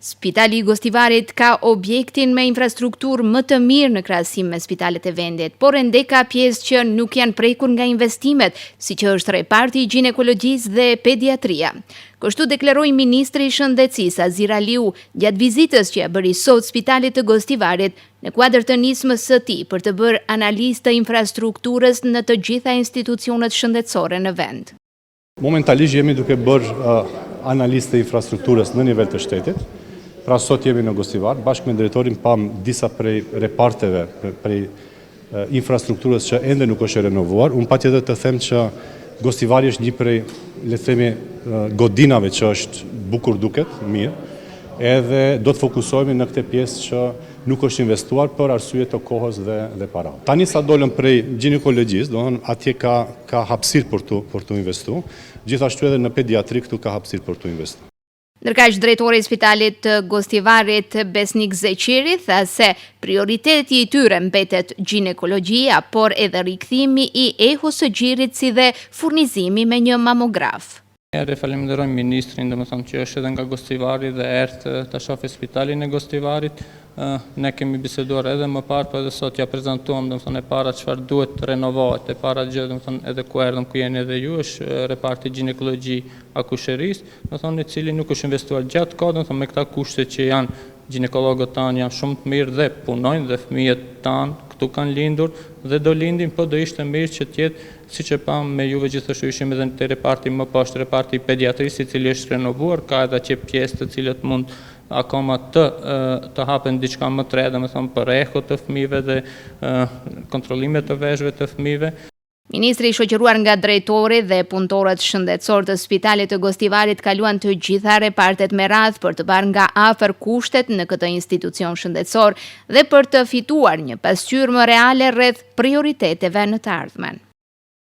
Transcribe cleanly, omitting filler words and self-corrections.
Spitali i Gostivarit ka objektin me infrastrukturë më të mirë në krahasim me spitalet e vendit, por ende ka pjesë që nuk janë prekur nga investimet, siç është reparti i gjinekologjisë dhe pediatria. Kështu deklaroi ministri i Shëndetësisë, Azir Aliu, gjatë vizitës që ia bëri sot spitalit të Gostivarit, në kuadër të nismës së tij për të bërë analizë të infrastrukturës në të gjitha institucionet shëndetësore në vend. Momentalisht jemi duke bërë analizë të infrastrukturës në nivel të shtetit. Pra sot jemi në Gostivar, bashkë me drejtorin pamë disa prej reparteve, prej infrastrukturës që ende nuk është e renovuar. Unë patjetër të them që Gostivari është një prej, le të themi, godinave që është bukur duket, mirë, edhe do të fokusohemi në këtë pjesë që nuk është investuar për arsye të kohës dhe dhe parave. Tani sa dolëm prej gjinekologjisë, domethënë atje ka ka hapësirë për t'u për t'u investu, gjithashtu edhe në pediatri këtu ka hapësirë për t'u investu. Ndërkaq drejtori i spitalit të Gostivarit, Besnik Zeqiri, tha se prioriteti i tyre mbetet gjinekologjia, por edhe rikthimi i ehos së gjirit si dhe furnizimi me një mamograf. E falënderojmë ministrin, domethënë që është edhe nga Gostivari dhe erdh ta shohë spitalin e Gostivarit. Ne kemi biseduar edhe më parë, po edhe sot ja prezantuam, domethënë e para çfarë duhet të renovohet, e para gjë, domethënë edhe ku erdhëm, ku jeni edhe ju, është reparti gjinekologji akusherisë, domethënë i cili nuk është investuar gjatë kohë, domethënë me këta kushte që janë Gjinekologët tanë janë shumë të mirë dhe punojnë dhe fëmijët tanë këtu kanë lindur dhe do lindin, po do ishte mirë që të jetë siç e pamë me juve gjithashtu ishim edhe te reparti më poshtë reparti i pediatrisë i cili është renovuar, ka edhe atje pjesë të cilët mund akoma të të hapen diçka më të re, domethënë për eho të fëmijëve dhe kontrollime të veshëve të fëmijëve. Ministri i shoqëruar nga drejtori dhe punëtorët shëndetësorë të spitalit të Gostivarit kaluan të gjitha repartet me radhë për të parë nga afër kushtet në këtë institucion shëndetësor dhe për të fituar një pasqyrë më reale rreth prioriteteve në të ardhmen.